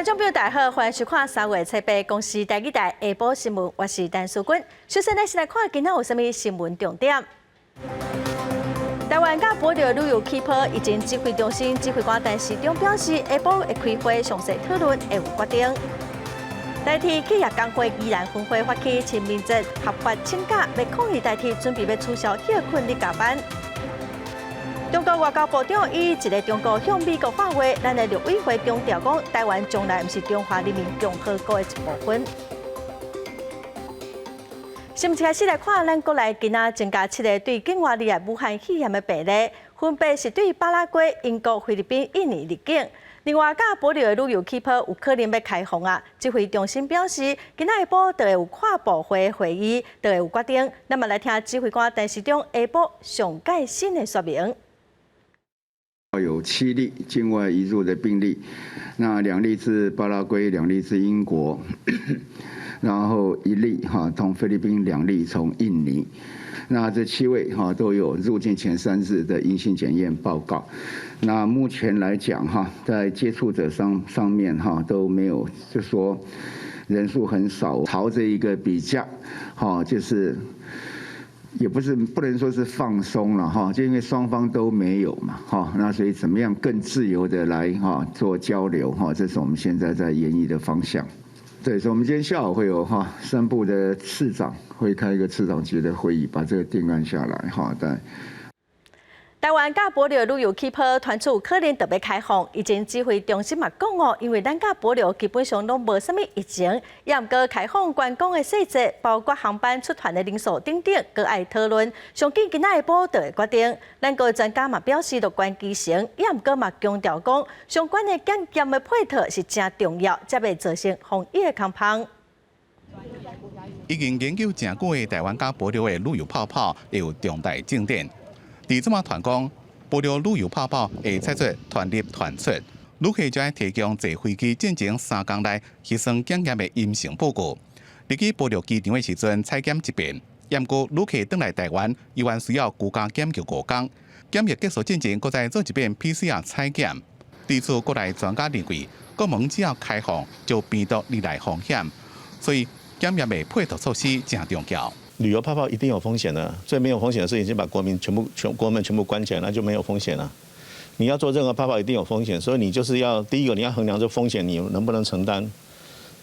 觀眾朋友大家好，歡迎收看3月七八公視台語台下晡新聞，我是陳淑君。首先呢，先來看今仔有啥物新聞重點。台灣佮帛琉旅遊氣泡疫情指揮中心指揮官陳時中表示，下晡會開會詳細討論，會有決定。台鐵企業工會宜蘭分會發起清明節合法請假，欲抗議台鐵準備欲取消歇睏日加班。中國外交部長以一個中國向美國喊話，咱的陸委會強調講，台灣從來毋是中華人民共和國的一部分。新聞開始來看，咱國內今仔增加七个對境外入來武漢肺炎的病例，分別是對巴拉圭、英國、菲律賓、印尼入境。另外，佮帛琉的旅遊氣泡有可能欲開放啊！指揮中心表示，今仔下晡就會有跨部會會議，就會有決定。咱嘛來聽指揮官陳時中下晡上蓋新的說明。有七例境外移入的病例，那兩例是巴拉圭，兩例是英國，然後一例哈從菲律賓，兩例從印尼。那這七位哈都有入境前3日的陰性檢驗報告。那目前來講哈，在接觸者上面哈都沒有，就說人數很少，朝着一個比較，哈就是。也不是不能說是放鬆了哈，就因為雙方都沒有嘛哈，那所以怎麼樣更自由的來哈做交流哈，這是我們現在在研議的方向。對，所以我們今天下午會有哈三部的次長會開一個次長級的會議，把這個定案下來哈。但台灣佮帛琉旅遊氣泡傳出可能欲開放，疫情指揮中心嘛講哦，因為咱佮帛琉基本上攏無啥物疫情，也毋過開放觀光的細節，包括航班出團的人數等等，閣愛討論。上緊今仔下晡就會決定。咱國專家嘛表示樂觀其成，也毋過嘛強調講，相關的檢驗的配套是誠重要，才袂造成防疫的空縫。已經研究誠久的台灣佮帛琉的旅遊泡泡有重大進展。佇這馬傳講，帛琉旅遊泡泡會採取團入團出，旅客就愛提供坐飛機進前3工內核酸檢驗的陰性報告。入去帛琉機場的時陣採檢一遍，毋過旅客轉來台灣，依然需要居家檢疫5工。檢疫結束進前，閣再做一遍 PCR 採檢。對此，國內專家認為，國門只要開放，就病毒入來風險，所以檢驗的配套措施誠重要。旅遊泡泡一定有風險的，最沒有風險的是已經把國民全部全國門全部關起來，那就沒有風險了。你要做任何泡泡一定有風險，所以你就是要第一個你要衡量這風險你能不能承擔，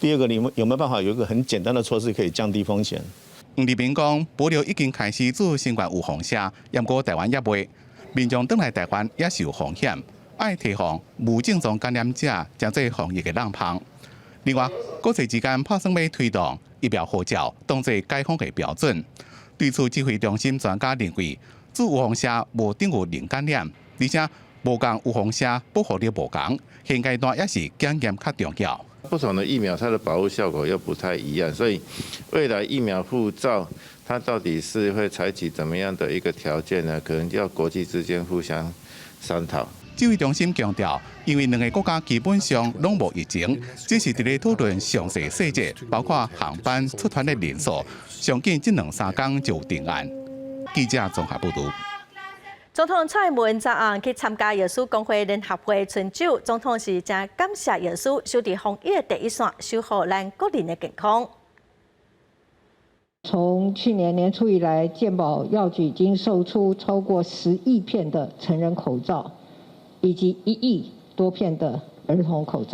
第二個你有沒有辦法有一個很簡單的措施可以降低風險。黃立明講，帛琉已經開始注新冠預防射，毋過台灣猶未，民眾轉來台灣也是有風險，愛提防無症狀感染者，成做防疫的漏縫。另外，國際之間拍算欲推動疫苗護照當做解封的標準。對此，指揮中心專家認為，注預防射無等於零感染，而且無仝預防射保護力無仝，現階段也是檢驗較重要。不同的疫苗，它的保護效果又不太一樣，所以未來疫苗護照，它到底是會採取怎麼樣的一個條件呢？可能就要國際之間互相商討。指揮中心強調，因為兩个國家基本上攏無疫情，只是佇咧討論詳細細節，包括航班出團的人數，上緊這兩三工就有定案。記者綜合報導。總統蔡英文昨暗去參加藥師公會聯合會春酒，總統是誠感謝藥師守佇防疫的第一線，守護咱國人的健康。從去年年初以來，健保藥局已經售出超過10億片的成人口罩，以及1億多片的兒童口罩。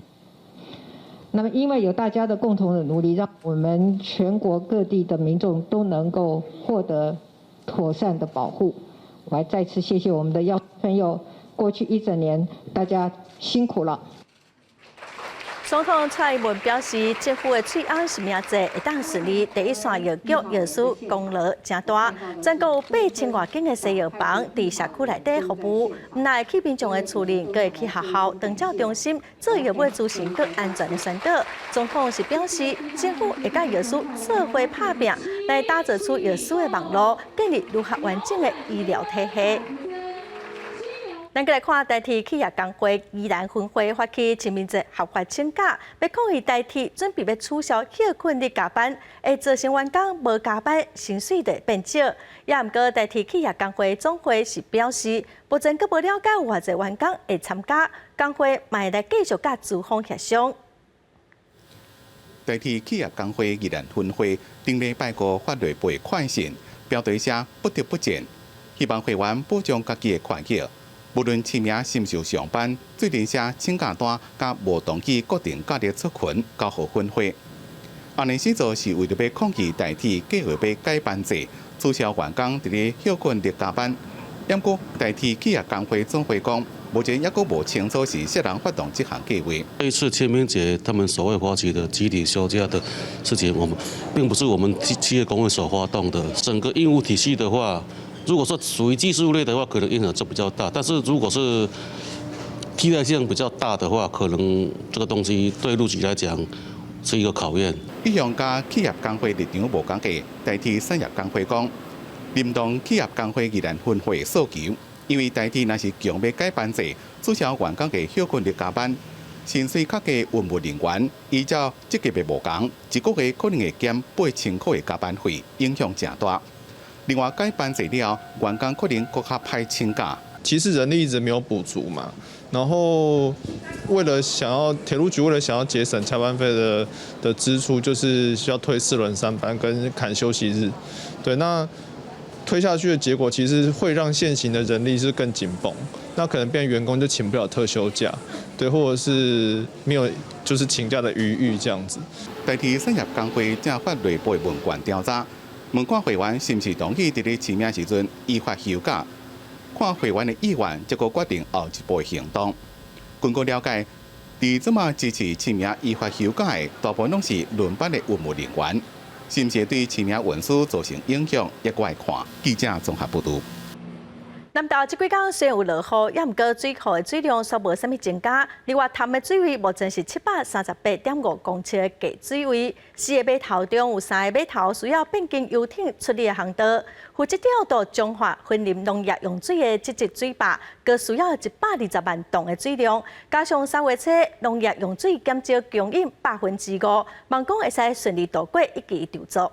那麼，因為有大家的共同的努力，讓我們全國各地的民眾都能夠獲得妥善的保護。我還再次謝謝我們的藥朋友，過去一整年大家辛苦了。總統蔡英文表示，政府的喙甕實名制會當順利，第一線藥局藥師功勞誠大。全國有8000外間的西藥房佇社區內底服務，毋但會去民眾的厝裡，閣會去學校、長照中心做藥物諮詢閣安全的宣導。總統是表示，政府會佮藥師做伙拍拚，來打造出藥師的網路，建立愈較完整的醫療體系。咱閣來看台鐵企業工會宜蘭分會發起清明節合法請假，欲抗議台鐵準備欲取消歇睏日加班，會造成員工無加班，薪水就會變少。也毋過台鐵企業工會總會是表示，目前閣無了解有偌濟員工會參加，工會嘛會來繼續佮資方協商。台鐵企業工會宜蘭分會頂禮拜五發內部勸信，表達寫不得不戰，希望會員保障家己的權益。無論簽名是毋是有上班，最近寫請假單佮無同意固定假日出勤交予分會。按呢做是為著欲抗議台鐵計劃欲改班制，取消員工佇咧歇睏日加班。毋過台鐵企業工會總會講，目前猶閣無清楚是啥人發動這項計劃。這一次清明節，他們所謂發起的集體休假的事情，我們並不是我們企業工會所發動的。整個運務體系的話，如果說屬於技術類的話，可能影響就比較大；但是如果是替代性比較大的話，可能這個東西對路局來講是一個考驗。一向佮企業工會立場無仝的台鐵產業工會講，認同企業工會宜蘭分會訴求，因為台鐵若是強欲改班制，取消員工的歇睏日加班，薪水較低運務人員依照職級的無仝，一個月可能會減8000塊的加班費，影響誠大。另外改班制了後，員工可能閣較歹請假。其實人力一直沒有補足嘛，然後為了想要鐵路局為了想要節省加班費的支出，就是需要推四輪三班跟砍休息日，對，那推下去的結果其實會讓現行的人力是更緊繃，那可能變員工就請不了特休假，對，或者是沒有就是請假的餘裕這樣子。台鐵產業工會正發內部問卷調查，問看會員是毋是同意佇咧清明時陣依法休假。看會員的意願，才閣決定後一步行動。根據了解，佇這馬支持清明依法休假的，大部分攏是輪班的運務人員，是毋是對清明運輸造成影響，猶閣愛看。記者綜合報導。南投這幾工雖然有落雨，也毋過水庫的水量煞無啥物增加。日月潭的水位目前是738.5公尺的低水位，四个碼頭中有三个碼頭需要變更遊艇出入的航道。負責調度彰化雲林農業用水的這一水壩，閣需要120萬噸的水量，加上三月初農業用水減少供應5%，望講會使順利度過一期籌作。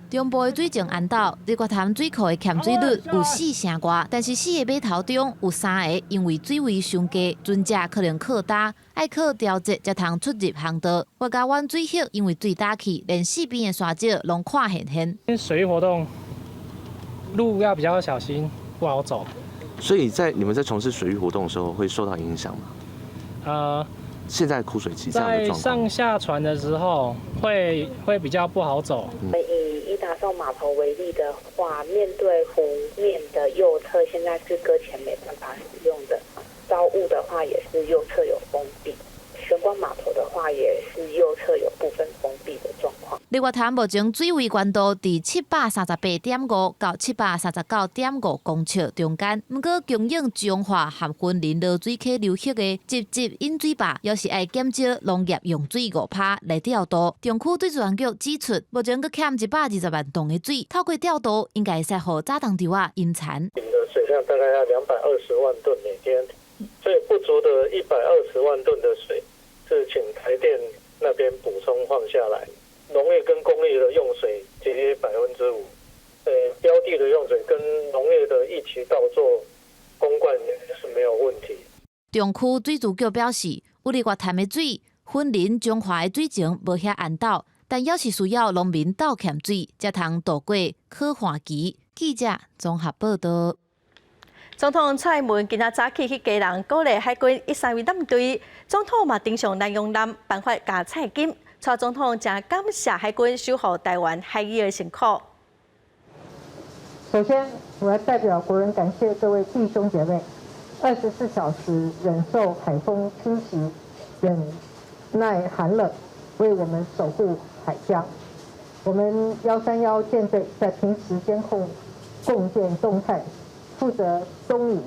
中部的水情絚斗，日月潭水庫的欠水率有四成外，但是四个碼頭中有三个因為水位傷低，船隻可能靠礁，愛靠調節才通出入航道。岳家灣水域因為水焦去，連四邊的沙石攏看現現。水域活動路要比較小心，不好走。所以在你們在從事水域活動的時候，會受到影響嗎？現在枯水期這樣的狀況，在上下船的時候會比較不好走。以伊達邵碼頭為例的話，面對湖面的右側，現在是擱淺沒辦法使用的。朝霧的話，也是右側有封閉。玄光碼頭的話，也是右側有部分封閉的狀況。日月潭目前水位懸度佇738.5到739.5公尺中間，毋過供應彰化和雲林濁水溪流域的集集引水壩，猶是愛減少農業用水5%來調度。中區水資源局指出，目前閣欠120萬噸的水，透過調度應該會使予早冬稻仔淹田。的水量大概要220萬噸每天，所以不足的120萬噸的水是請台電那邊補充放下來。農業跟工業的用水節約5%，標地的用水跟農業的一起稻作供灌是沒有問題。中區水資局表示，有日月潭的水，雲林彰化的水情無遐絚斗，但猶是需要農民鬥欠水，才通度過旱旱期。記者綜合報導。總統蔡英文今仔早起去基隆鼓勵海軍一三一艦隊，總統嘛登上南洋艦頒發加菜金。蔡總統誠感謝海軍守護台灣海域的辛苦。首先，我要代表國人感謝各位弟兄姐妹，24小時忍受海風侵襲，忍耐寒冷，為我們守護海疆。我們131艦隊在平時監控共艦動態，負責東引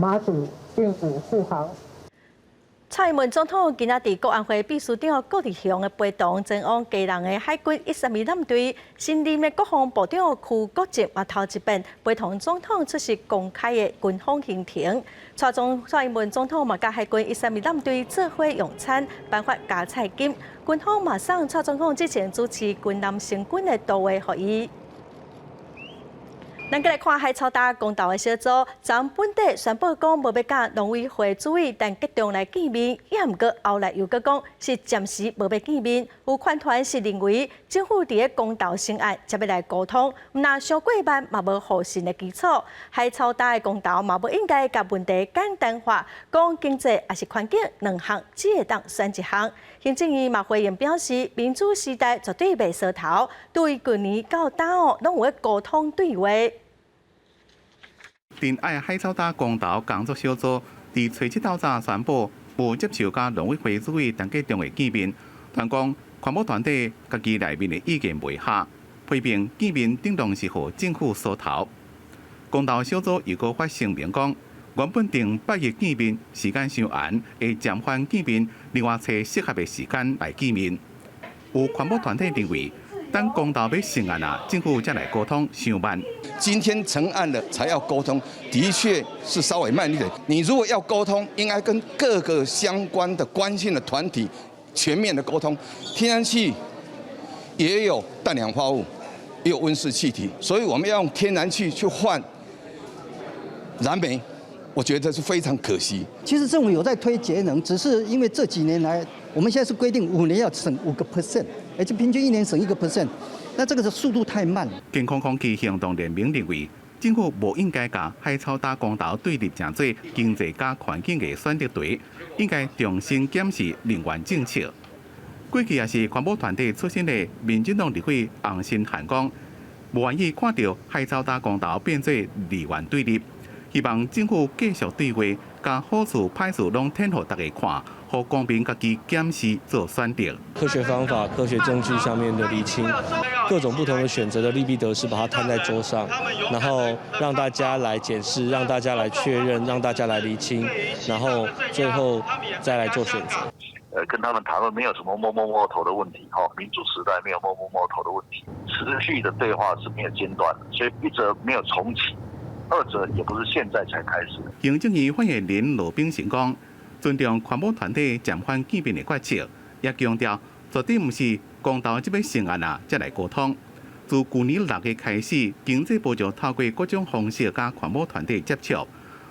馬祖運補護航。蔡英文總統今仔佇國安會秘書長顧立雄的陪同前往基隆的海軍一三一艦隊，新任的國防部長邱國正嘛頭一遍陪同總統出席公開的軍方行程。蔡英文總統嘛佮海軍一三一艦隊做伙用餐，頒發加菜金。軍方嘛送蔡總統之前主持軍艦行軍的圖畫予伊。咱閣來看海草礁公投的小組，昨本底宣布講無欲佮農委會主委陳吉仲來見面，也毋過後來又閣講是暫時無欲見面。有環團是認為政府佇咧公投成案才欲來溝通，毋但傷過慢嘛無互信的基礎。海草礁的公投嘛無應該共問題簡單化，講經濟抑是環境兩項只會當選一項。行政院嘛回應表示，民主時代絕對袂縮頭，對舊年到今哦，攏有咧溝通對話。珍愛海草礁公投工作小組佇初七透早宣布，無接受佮農委會主委陳吉仲的見面，傳講環保團體家己內面的意見袂合，批評見面等同是予政府鎖頭。公投小組又閣發聲明講，原本定8月見面時間傷延，會暫緩見面，另外揣適合的時間來見面。有環保團體認為，等公投欲成案啊，政府才來溝通傷慢。今天成案了才要溝通，的確是稍微慢一點。你如果要溝通，應該跟各個相關的關心的團體全面的溝通。天然氣也有氮氧化物，也有溫室氣體，所以我們要用天然氣去換燃煤，我覺得是非常可惜。其實政府有在推節能，只是因為這幾年來，我們現在是規定5年要省5個 percent，而且平均一年省1個 percent，那這個是速度太慢。健康空氣行動聯盟認為，政府無應該共海草礁公投對立成做經濟佮環境的選擇題，應該重新檢視能源政策。過去也是環保團體出身的民進黨立委洪申翰講，無願意看著海草礁公投變做二元對立，希望政府繼續對話，共好處歹處攏展予大家看，予公民家己檢視做選擇。科學方法、科學證據上面的釐清，各種不同的選擇的利弊得失，把它攤在桌上，然後讓大家來檢視，讓大家來確認，讓大家來釐清，然後最後再來做選擇。跟他們談論沒有什麼摸摸摸頭的問題，哈，民主時代沒有摸摸摸頭的問題，持續的對話是沒有間斷的，所以一則沒有重啟，二則也不是現在才開始。行政院發言人羅秉成講，尊重環保團體暫緩見面的決策，也強調絕對毋是公投這欲成案啊，才來溝通。自舊年6月開始，經濟部就透過各種方式佮環保團體接觸，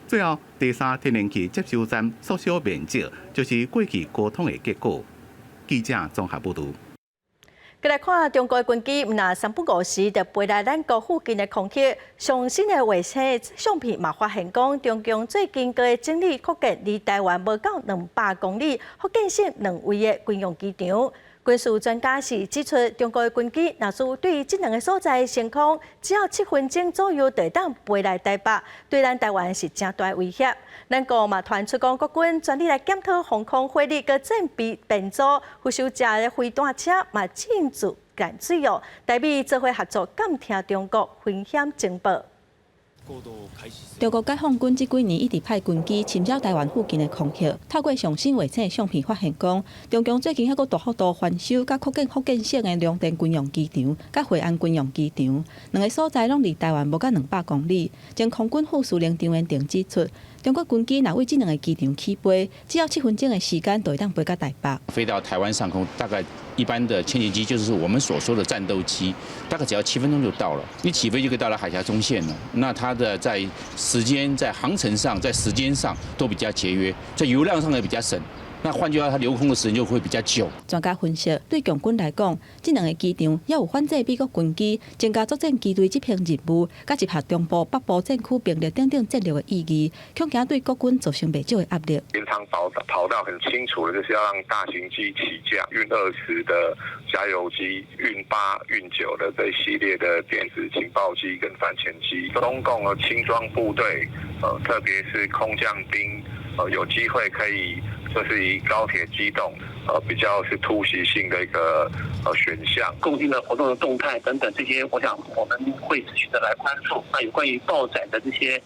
最後第三天然氣接收站縮小面積，就是過去溝通的結果。記者綜合報導。閣來看中國的軍機，毋但三不五時就飛來咱國附近的空域。上新的衛星相片嘛發現講，中共最近閣整理擴建離台灣無夠200公里，福建省兩位的軍用機場。軍事專家是指出，中國的軍機若是對這兩个所在的升空，只要7分鐘左右就會當飛來台北，對咱台灣是誠大威脅。咱國嘛傳出講國軍全力來檢討防空火力佮戰備編組，復仇者的飛彈車嘛進駐淡水哦，台美做伙合作監聽中國危險情報。中國解放軍這幾年一直派軍機侵擾台灣附近的空域，透過上新衛星相片發現講，中共最近猶閣大幅度翻修佮擴建福建省的龍田軍用機場、佮惠安軍用機場，兩个所在攏離台灣無夠200公里。前空軍副司令張元鼎指出，中國軍機若對這兩个機場起飛，只要7分鐘的時間，就會當飛到台北。飛到台灣上空，大概一般的殲擊機就是我們所說的戰鬥機，大概只要七分鐘就到了，一起飛就可以到了海峽中線了。那它的在時間、在航程上、在時間上都比較節約，在油量上也比較省。那換句話，它留空的時間就會比較久。專家分析，對共軍來講，這兩个機場猶有反制美國軍機、增加作戰機隊執行任務、佮集合中部、北部戰區兵力等等戰略的意義，恐驚對國軍造成袂少的壓力。延長跑道很清楚的，就是要讓大型機起降，運20的加油機、運8、運9的這一系列的電子情報機跟反潛機。中共的輕裝部隊，特別是空降兵，有機會可以就是以高鐵機動，比較是突襲性的一個選項。共軍的活動的動態等等這些，我想我們會持續的來關注。那有關於報載的這些，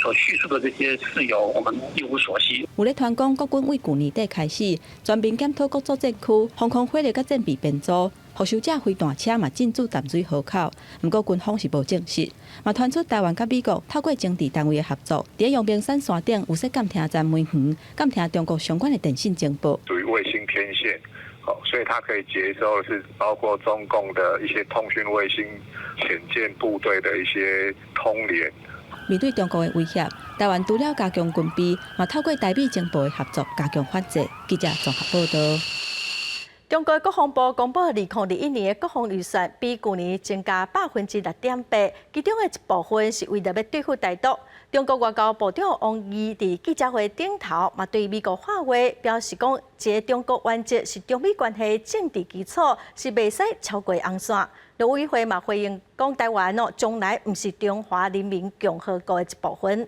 所敘述的這些事由，我們一無所悉。有咧傳講，國軍對舊年底開始全面檢討各作戰區防空火力佮戰備編組，復仇者飛彈車嘛進駐淡水河口。毋過軍方是無證實，嘛傳出台灣佮美國透過情治單位的合作，佇陽明山山頂有設監聽站，每分監聽中國相關的電信情報。屬於衛星天線，哦，所以它可以接收的是包括中共的一些通訊衛星、潛艦部隊的一些通聯。面對中國的威脅，台灣除了加強軍備，嘛透過台美情報的合作加強反制。記者綜合報道。中國國防部公布2021年的國防預算，比舊年增加6.8%，其中的一部分是為著欲對付台獨。中國外交部長王毅佇記者會頂頭，嘛對美國喊話，表示講，一個中國原則是中美關係政治基礎，是袂使超過紅線。陸委會嘛回應講，台灣哦，從來毋是中華人民共和國的一部分。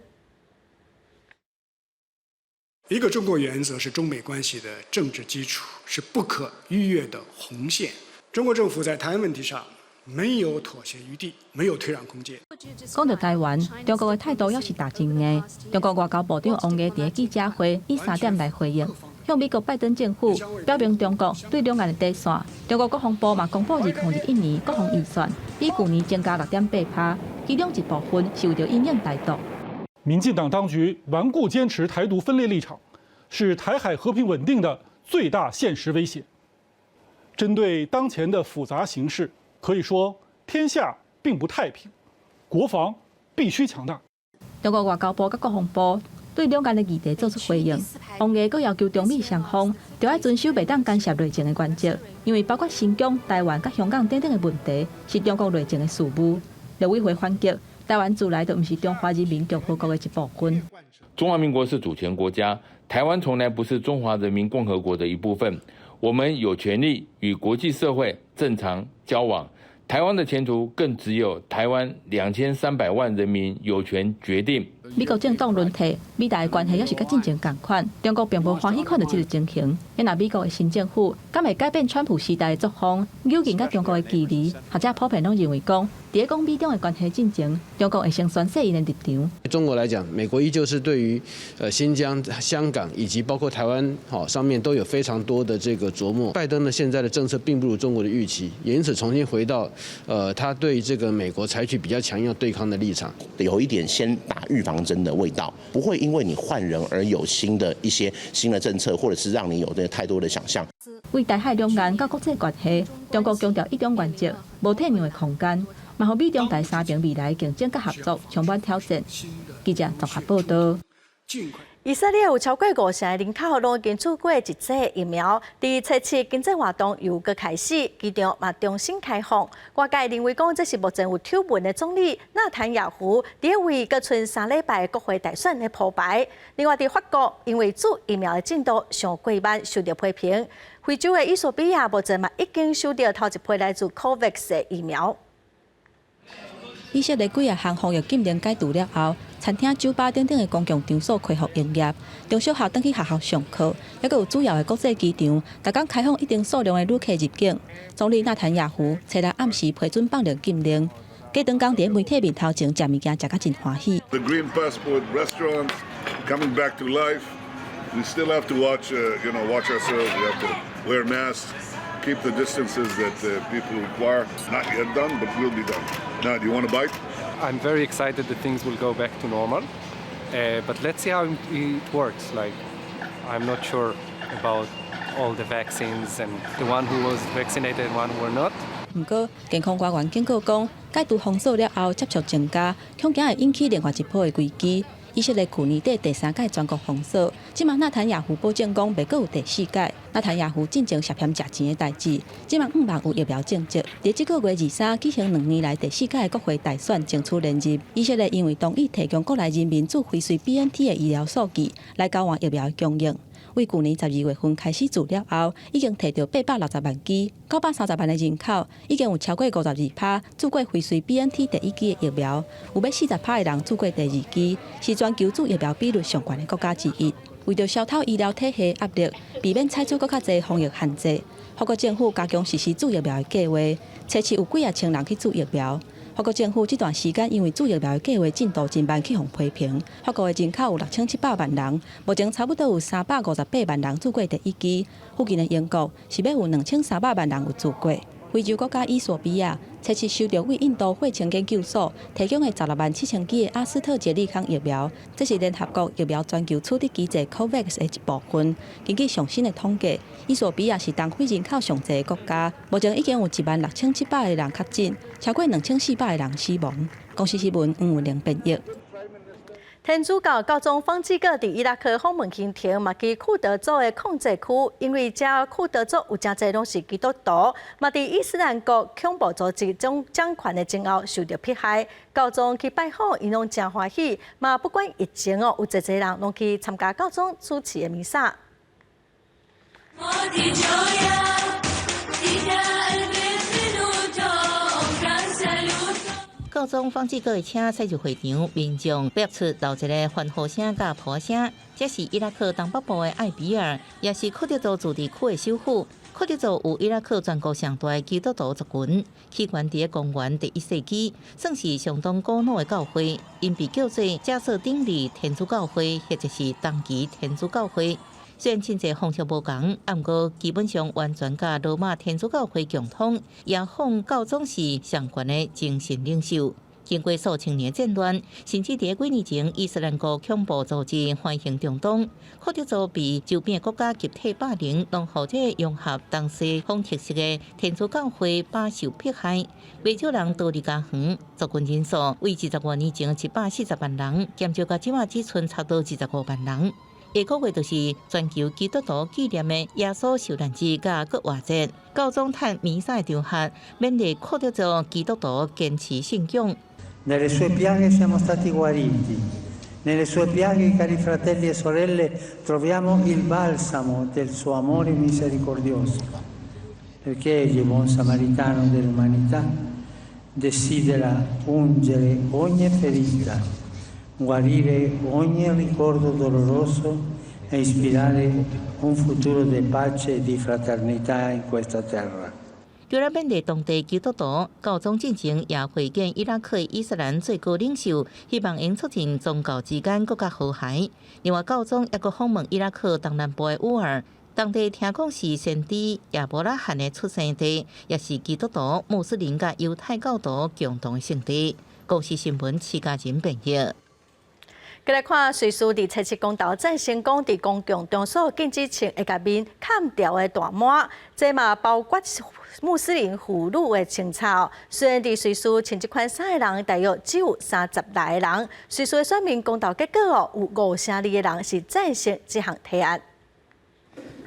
一個中國原則是中美關係的政治基礎，是不可逾越的紅線。中國政府在台灣問題上沒有妥協餘地，沒有退讓空間。講到台灣，中國的態度猶是打真硬。中國外交部長王毅佇記者會以三點來回應，向美國拜登政府表明中國對兩岸的底線。中國國防部嘛公布2021年國防預算，比舊年增加6.8%，其中一部分是為著因應台獨。民進黨當局頑固堅持台獨分裂立場，是台海和平穩定的最大現實威脅。針對當前的複雜形勢，可以說天下並不太平，國防必須強大。中國外交部佮國防部對兩岸的議題做出回應，王毅閣要求中美雙方著愛遵守袂當干涉內政的原則，因為包括新疆、台灣佮香港等等的問題是中國內政的事務。陸委會反擊，台灣自來就毋是中華人民共和國的一部分。中華民國是主權國家，台灣從來不是中華人民共和國的一部分。我們有權利與國際社會正常交往。台灣的前途更只有台灣2300萬人民有權決定。美國政黨輪替，美台的關係猶是佮進前仝款。中國並無歡喜看著這个情形。若美國的新政府敢會改變川普時代的作風，扭緊佮中國的距離？學者普遍攏認為講，佇咧講美中的關係進前，中國會先宣示𪜶的立場。中國來講，美國依舊是對於新疆、香港以及包括台灣，上面都有非常多的這個著墨。拜登呢現在的政策並不如中國的預期，也因此重新回到他對這個美國採取比較強硬對抗的立場。有一點先打預防針的味道，不會因為你換人而有新的一些新的政策，或者是讓你有這太多的想象。為台海兩岸佮國際關係，中國強調一中原則，無退讓的空間，嘛予美中台三邊未來競爭佮合作充滿挑戰。記者綜合報道。以色列有超過五成的人口攏已經注過一劑疫苗，佇初七經濟活動又閣開始，機場嘛重新開放。外界認為講這是目前有醜聞的總理納坦雅胡佇為閣賰3禮拜國會大選的鋪排。另外，佇法國，因為注疫苗的進度傷過慢，受著批評。非洲的衣索比亞目前嘛已經收著頭一批來自 COVAX 的疫苗。以色列幾仔項防疫禁令解除了後，餐廳、酒吧等等的公共場所恢復營業，中小學轉去學校上課，猶閣有主要的國際機場，逐工開放一定數量的旅客入境。總理納坦雅胡初六暗時批准放寬禁令，過長工佇媒體面頭前食物件食甲真歡喜。 The Green Passport restaurants coming back to life. We still have to watch ourselves. We have to wear masks, keep the distances that people require. Not yet done, but will be done. Now, do you want a bite? I'm very excited that things will go back to normal, but let's see how it works. Like, I'm not sure about all the vaccines and the one who was vaccinated and one who were not. 毋過，健康官員警告講，解除封鎖了後，接觸增加，恐驚會引起另外一波的危機。以色列去年底第三擺全國封鎖，這馬納坦雅胡保證講袂閣有第四擺。納坦雅胡進前涉嫌食錢的代誌，這馬向望有疫苗政策。佇這個月23舉行2年來第四屆的國會大選，爭取連任。以色列因為同意提供國內人民注輝瑞 BNT 的醫療數據來交換疫苗的供應。為舊年12月份開始注了後，已經提著860萬劑，930萬的人口已經有超過52%注過輝瑞 BNT 第一劑的疫苗，有欲40%的人注過第二劑，是全球注疫苗比率上懸的國家之一。為著消除醫療體系壓力，避免採取閣較濟防疫限制，法國政府加強實施注疫苗的計劃，初七有幾仔千人去注疫苗。法國政府這段時間因為注疫苗的計劃進度真慢，去予批評。法國的人口有6700萬人，目前差不多有358萬人注過第一劑。附近的英國是欲有2300萬人有注過。非洲國家衣索比亞，初七收著對印度血清研究所提供的167,000劑的阿斯特捷利康疫苗，這是聯合國疫苗全球處置機制 COVAX 的一部分。根據上新的統計，衣索比亞是東非人口上濟的國家，目前已經有16,700個人確診，超過2400個人死亡。公視新聞黃文玲編譯。天主教教宗方濟各佇伊拉克訪問行程，嘛去庫德族的控制區，因為遮庫德族有誠濟攏是基督徒，嘛佇伊斯蘭國恐怖組織掌權的前後受著迫害。教宗去拜訪，𪜶攏誠歡喜，嘛不管疫情哦，有濟濟人攏去參加教宗主持的彌撒。教宗方濟各的車駛入會場，民眾發出鬧一个歡呼聲佮噗仔聲。這是伊拉克東北部的艾比爾，也是庫德族自治區的首府。庫德族有伊拉克全國上大的基督徒族群，起源佇公元第一世紀，算是相當古老的教會。𪜶被叫做迦瑟頂禮天主教會，或者是東旗天主教會。雖然真濟風俗無仝，毋過基本上完全佮羅馬天主教會共通，也奉教宗是上懸的精神領袖。經過數千年戰亂，甚至佇幾年前伊斯蘭國恐怖組織橫行中東，庫德族被周邊國家集體霸凌，攏予這個融合東西方特色的天主教會飽受迫害。袂少人逃離家園，族群人數為20外年前140萬人，減少到這馬只賰差不多25萬人。下個月就是全球基督徒紀念的耶穌受難節佮復活節。教宗嘆彌撒的場合，勉勵庫德族基督徒堅持信仰。 Nelle sue piaghe siamo stati guariti. Nelle sue piaghe, cari fratelli e sorelle, troviamo il balsamo del suo amore misericordioso, perché egli, buon samaritano dell'umanità, desidera ungere ogni ferita, guarire ogni ricordo doloroso e ispirare un futuro di pace e di fraternità in questa terra. 除了勉勵當地基督徒，教宗進前也會見伊拉克伊斯蘭最高領袖，希望𪜶促進宗教之間閣較和諧。另外，教宗猶閣訪問伊拉克東南部的烏爾，當地聽講是先知亞伯拉罕的出生地，也是基督徒、穆斯林佮猶太教徒共同的聖地。公視新聞徐家仁編譯。過來看，瑞士佇初七公投贊成講，佇公共場所禁止穿會共面崁牢的大帽，這嘛包括穆斯林婦女的穿插。雖然佇瑞士穿這款衫的人大約只有36個人，瑞士的選民公投結果哦，有5成2的人是贊成這項提案。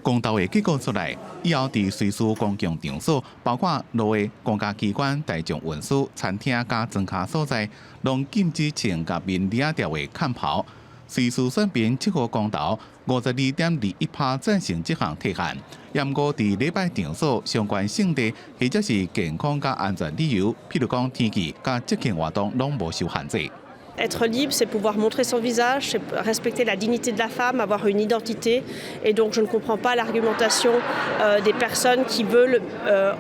公投的結果出來以後，佇瑞士公共場所，包括路的公家機關、大眾運輸、餐廳佮莊跤所在，攏禁止穿共面掠牢的崁袍。瑞士選民7號公投52.21%贊成這項提案，毋過佇禮拜場所相關聖地或者是健康佮安全理由，譬如講天氣佮節慶活動，攏無受限制。 Être libre, c'est pouvoir montrer son visage, c'est respecter la dignité de la femme, avoir une identité. Et donc je ne comprends pas l'argumentation des personnes qui veulent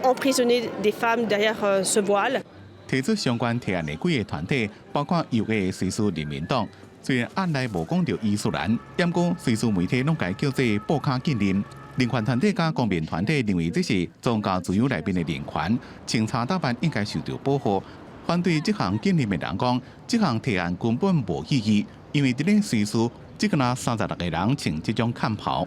emprisonner des femmes derrière ce voile. 提出相關提案的幾個團體，包括右翼瑞士人民黨。雖然案內無講著伊斯蘭，毋過瑞士媒體攏共叫做布卡禁令。人權團體佮公民團體認為這是宗教自由內面的人權，穿插打扮應該受著保護。反對這項禁令的人講，這項提案根本無意義，因為佇咧瑞士，只敢若36個人穿這種崁袍。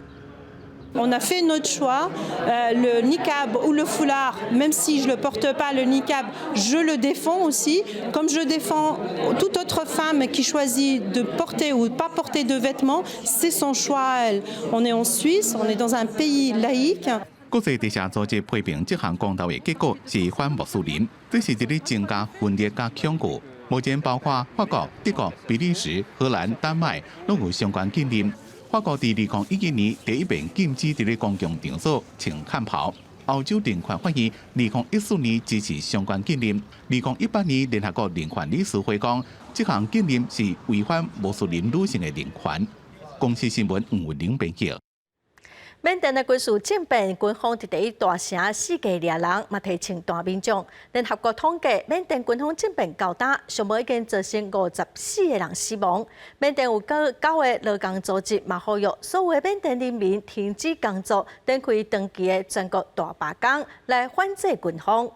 On a fait notre choix, le niqab ou le foulard, même si je ne le porte pas, le niqab, je le défends aussi, comme je défends toute autre femme qui choisit de porter ou pas porter de vêtements, c'est son choix à elle. On est en Suisse, on est dans un pays laïque. 國際特赦組織批評這項公投的結果是反穆斯林，這是佇咧增加分裂佮恐懼。目前包括法國、德國、比利時、荷蘭、丹麥攏有相關禁令。法國佇2011年第一遍禁止佇咧公共場所穿崁袍。歐洲人權法院2014年支持相關禁令。2018年聯合國人權理事會講，這項禁令是違反穆斯林女性的人權。公視新聞吳文玲編譯。緬甸的軍事政變，軍方佇第一大城四界掠人，嘛提槍彈民眾。聯合國統計，緬甸軍方政變到今，上無已經造成54個人死亡。緬甸有九個勞工組織嘛呼籲所有的緬甸人民停止工作，展開長期的全國大罷工，來反制軍方。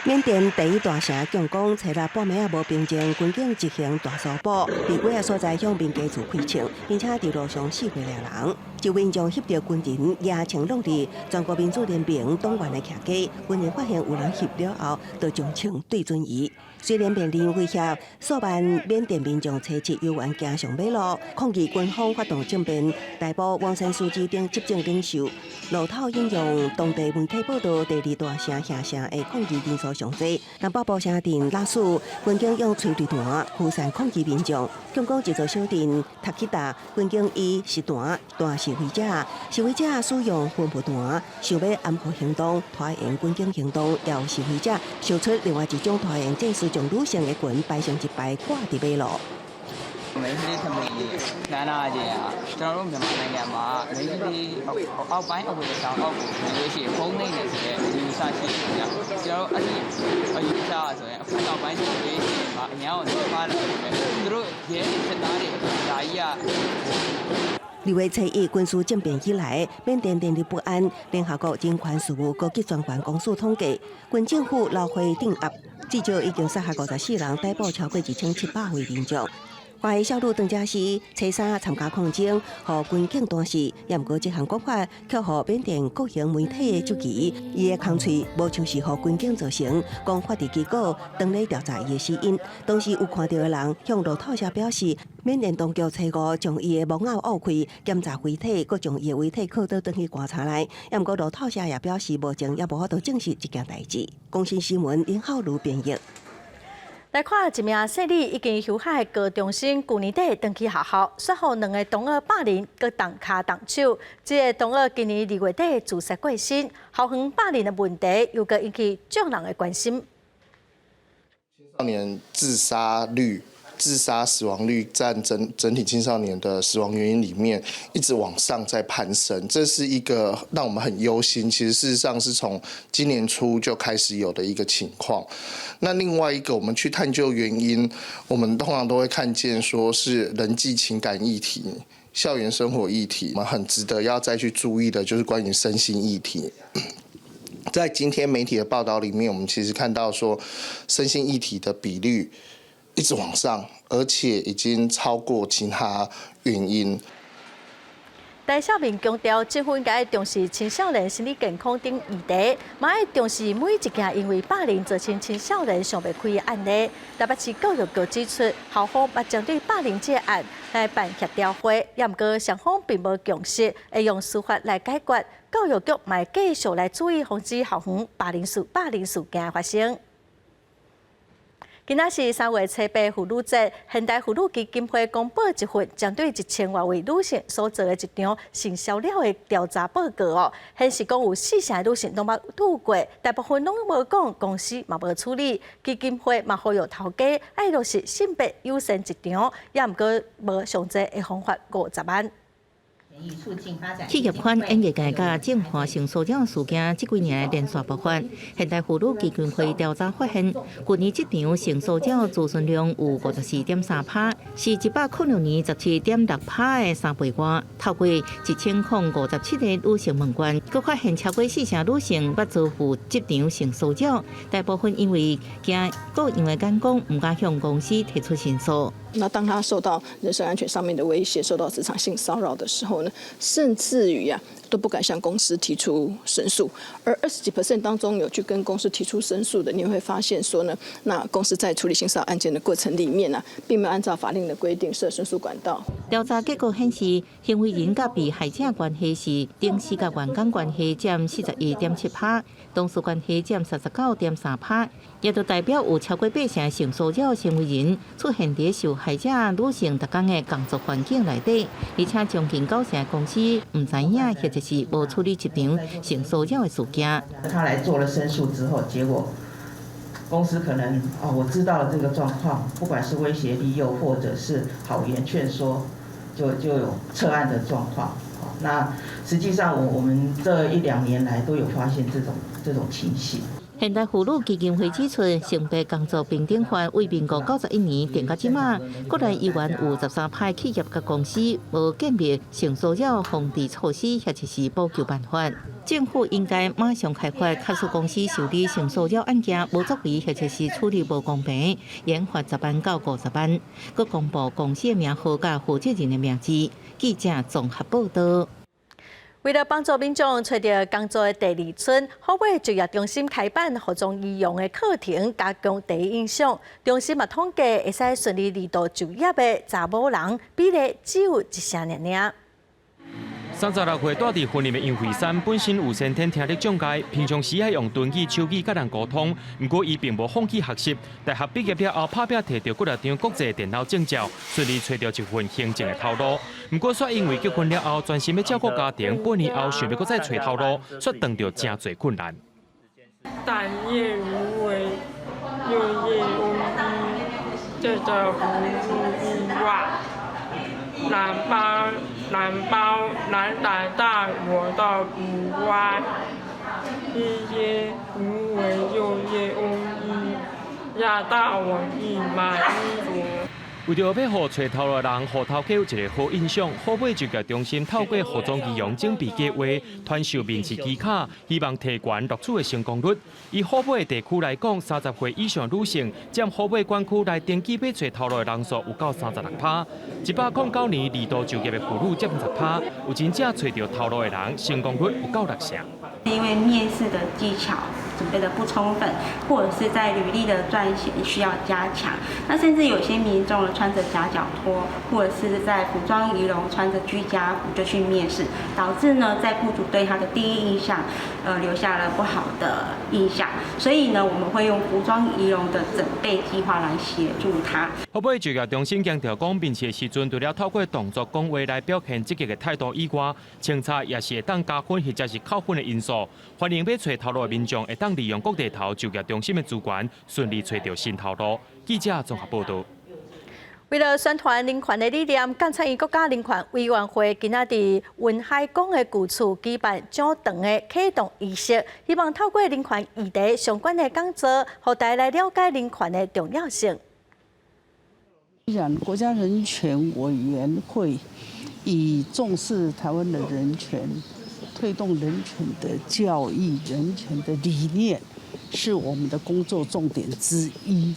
緬甸第一大城仰光，初六半暝仔無平靜，軍警執行大搜捕，佇幾个所在向民家厝開槍，並且佇路上四圍掠人。一民眾翕著軍人舉槍挵佇全國民主聯盟黨員的徛家，軍人發現有人翕了後，就將槍對準伊。雖然面臨威脅，數萬緬甸民眾初七猶原行上馬路抗議軍方發動政變，逮捕翁山蘇姬等執政領袖。路透引用當地媒體報道，第二大城瓦城的抗議人數上濟。東北部城鎮臘戍，軍警用催淚彈驅散抗議民眾。仰光一座小鎮塔吉達，軍警以實彈彈示威者，示威者使用噴霧彈，想欲掩護行動，拖延軍警行動。也有示威者秀出另外一種拖延戰術，將女性的裙排成一排掛佇馬路。 မိန်းကလေးထဘီခမ်းနားခြင်းอ่ะကျွန်တော်တို့မြန်မာနိုင်ငံမှာမိန်းကလေးအောက်ပိုင်းအဝတ်ဆောင်အောက်ကိုဝင်လို့ရှိရင်ဖုံးနေတယ်ဆိုတဲ့ယူဆရှိတယ်ဗျကျွန်တော်တို့အဲ့ဒီအယူဆဆိုရင်အခုနောက်ပိုင်း generation မှာအများကိုနှပါလို့ပဲသူတို့ရဲစစ်သားတွေဒါကြီးက 二月初一，軍事政變以來，緬甸連日不安。聯合國人權事務高級專員公署統計，軍政府撈貨鎮壓，至少已經殺害54人，逮捕超過2700位民眾。華裔少女鄧家熙初三參加抗爭，予軍警彈死，也毋過這項講法卻予緬甸國營媒體的質疑，伊的空喙無像是予軍警造成，講法治機構當咧調查伊的死因。當時有看著的人向路透社表示，緬甸當局初五將伊的墓仔挖開，檢查遺體，閣將伊的遺體囥倒轉去棺材內。也毋過路透社也表示，目前猶無法度證實這件代誌。公視新聞林浩如編譯。來看一名細膩已經休學的高中生，舊年底轉去學校，煞予兩个同學霸凌，閣動跤動手。這个同學今年二月底自殺過身，校園霸凌的問題又閣引起眾人的關心。青少年自殺率、自殺死亡率佔整整體青少年的死亡原因裡面一直往上在攀升，這是一個讓我們很憂心。其實事實上是從今年初就開始有的一個情況。那另外一個，我們去探究原因，我們通常都會看見說是人際情感議題、校園生活議題，我們很值得要再去注意的，就是關於身心議題。在今天媒體的報道裡面，我們其實看到說身心議題的比率一直往上，而且已經超過其他原因。戴少明強調，政府應該重視青少年心理健康等議題，嘛愛重視每一件因為霸凌造成青少年想袂開的案例。台北市教育局指出，校方捌針對霸凌這個案來辦協調會，也毋過雙方並無共識，會用司法來解決。教育局嘛會繼續來注意，防止校園霸凌事件發生。今仔是3月初8婦女節，現代婦女基金會公布一份針對1000外位女性所做的一場性騷擾的調查報告哦，顯示講有四成的女性攏捌遇過，大部分攏無講，公司嘛無處理。基金會嘛呼籲頭家愛落實性別友善職場，也毋過無上濟的方法50萬。企業圈演藝界佮政壇性騷擾事件，這幾年連續爆發。現代婦女基金會調查發現，去年職場性騷擾諮詢量有54.3%，是106年17.6%的三倍外。透過1057個女性問卷，閣發現超過四成女性捌遭遇職場性騷擾，大部分因為驚各樣的眼光，毋敢向公司提出申訴。那當他受到人身安全上面的威脅，受到職場性騷擾的時候呢，甚至於啊都不敢向公司提出申訴。而20幾 percent 當中有去跟公司提出申訴的，你會發現說呢，那公司在處理性騷擾案件的過程裡面呢，並沒有按照法令的規定設申訴管道。調查結果顯示，行為人佮被害者關係是同事佮員工關係佔41.7%，同事關係佔39.3%，也就代表有超過八成性騷擾行為人出現佇受害者女性逐工的工作環境內底，而且將近九成公司毋知影或者是無處理職場性騷擾的事件。他來做了申訴之後，結果公司可能哦，我知道了這個狀況，不管是威脅利誘或者是好言勸說，就有撤案的狀況。那實際上我們這一兩年來都有發現這種情形。現代婦女基金會指出，性別工作平等法為民國91年定到這馬，國內猶原有13趴企業佮公司無建立性騷擾防治措施，或者是補救辦法。政府應該馬上開罰，假使公司受理性騷擾案件無作為，或者是處理無公平，應罰10萬到50萬，閣公布公司的名號佮負責人的名字。記者綜合報道。為了幫助民眾揣著工作的第二春，虎尾就業中心開辦服裝儀容的課程，加強第一印象。中心嘛統計，會使順利二度就業的查某人比例只有一成爾爾。 36歲蹛佇雲林的楊惠山本身有先天聽力障礙，平常時愛用唇語、手語佮人溝通。毋過伊並無放棄學習，大學畢業了後，拍拚提著幾若張國際電腦證照，順利揣著一份行政的頭路。毋過，煞因為結婚了後，專心欲照顧家庭，半年後想欲閣再揣頭路，煞碰著誠濟困難。但業無為，六業無依，這個不入意外。難包難包難擋大我的不歪，一業無為，六業無依，壓大我一滿一多。為著欲予揣頭路的人，予頭家有一个好印象，虎尾就業中心透過服裝儀容準備計劃，傳授面試技巧，希望提懸錄取的成功率。以虎尾地區來講，30歲以上女性佔虎尾管區來登記欲揣頭路的人數有夠36趴。109年二度就業的婦女佔10趴，有真正揣著頭路的人，成功率有夠6成。因為面試的技巧準備得不充分，或者是在履歷的撰寫需要加強。那甚至有些民眾穿着夾腳拖，或者是在服裝儀容穿着居家服就去面試，導致呢在雇主對他的第一印象，留下了不好的印象。所以呢，我們會用服裝儀容的準備計劃來協助他。虎尾就業中心強調講，面試的時陣，除了透過動作講話來表現積極的態度以外，穿插也是會當加分或者是扣分的因素。歡迎欲揣頭路的民眾會當利用國地頭就業中心的資源，順利揣著新頭路。記者綜合報道。為了宣傳人權的理念，監察院國家人權委員會今仔佇溫海港的舊厝舉辦講堂的啟動儀式，希望透過人權議題相關的講座，予大家來了解人權的重要性。講國家人權委員會以重視台灣的人權、推動人權的教育、人權的理念，是我們的工作重點之一。